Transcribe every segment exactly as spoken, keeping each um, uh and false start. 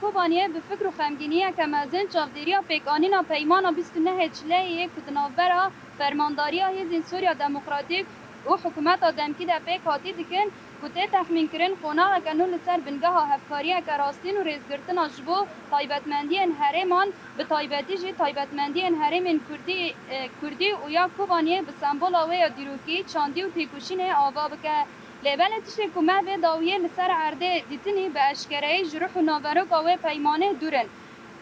Kobaniyê bi fikr û xemgîniyeke mezin çavdêriya pêkanîna peymana bîst û nehê Çileyê ku di navbera Fermandariya Hêzên Sûriya Demokratîk û Hikûmeta Demkî de pêk hatî dikin, ku tê texmînkirin qonaxeke nû li ser bingeha hevkariyeke rastîn û rêzgirtina ji bo taybetmendiyên herêman, bi taybetî jî taybetmendiyên herêmên Kurdî, e, Kurdî û ya Kobaniyê bi sembola wê ya dîrokî, çandî û têkoşînê ava bike. Lê belê tiştê ku me vê dawiyê li ser erdê dîtinî bi eşkereyî ji ruh û naveroka wê peymanê dûr in.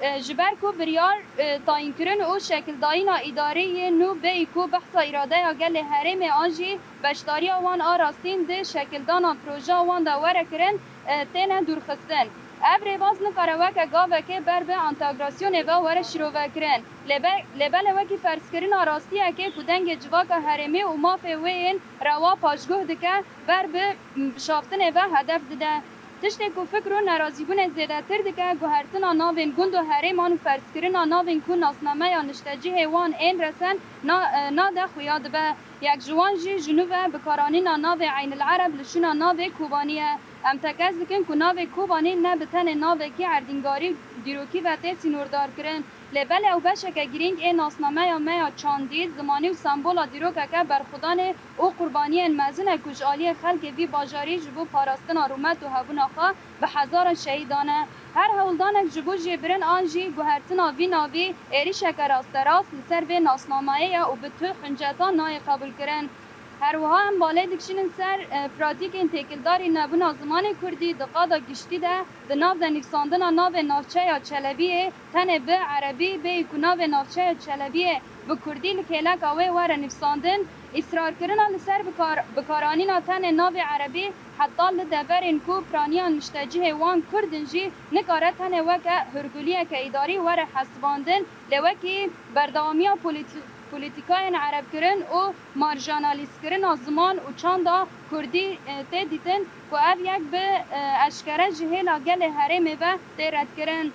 E, ji ber ku biryar, e, tayînkirin û şekildayîna îdareyê nû bêyî ku behsa îradeya gelê herêmê an jî beşdariya wan a rastîn di şekildana projeya wan de were kirin, e, têne dûrxistin. Ev rêbaz nikare weke gavekê ber bi entegrasyonê ve were şîrovekirin. Lê be-, lê belê wekî ferzkirina rastiyekê ku dengê civaka herêmî û mafê wê yên rewa paşguh dike, ber bi bişaftinê ve hedef dide. Tiştê ku fikr û nerazîbûnê zêdetir dike, guhertina navên gund û herêman û ferzkirina navên ku nasnameya niştecihê wan ên resen na-, e, nade xuya dibe. Yek ji wan jî ji nû ve bikaranîna navê Eyn el Ereb li şûna navê Kobanî ye. Em tekez dikin ku navê Kobanî ne bi tenê navekî erdîngarî û dîrokî ve tê sînordarkirin, lê belê ew beşeke girîng ê nasnameya me ya çandî, zimanî û sembola dîrokeke berxwedanê û qurbaniyên mezin e ku ji aliyê xelkê vî bajarî ji bo parastina rûmet û hebûna xwe bi hezaran şehîdan e. Her hewldanek ji bo jêbirin an jî guhertina vî navî êrîşeke rasterast li ser vê nasnameyê ye û bi tu hunceta nayê qebûlkirin. Her wiha em balê dikişînin ser, e, pratîkên têkildarî nebûna zimanê kurdî di qada giştî de, di nav de nivîsandina navê navçeya Çelebiyê tenê bi erebî, bêyî ku navê navçeya Çelebiyê bi kurdî li kêleka wê were nivîsandin, îsrarkirina li ser bikar-, bikaranîna tenê navê erebî heta li deverên ku piraniya niştecihê wan kurd in jî nikare tenê weke hûrguliyeke îdarî were hesibandin, lê wekî berdewamiya polîtî-, polîtîkayên erebkirin û marjinalîzkirina ziman û çanda kurdî, e, tê dîtin ku ev yek bi, e, eşkere ji hêla gelê herêmê ve tê redkirin.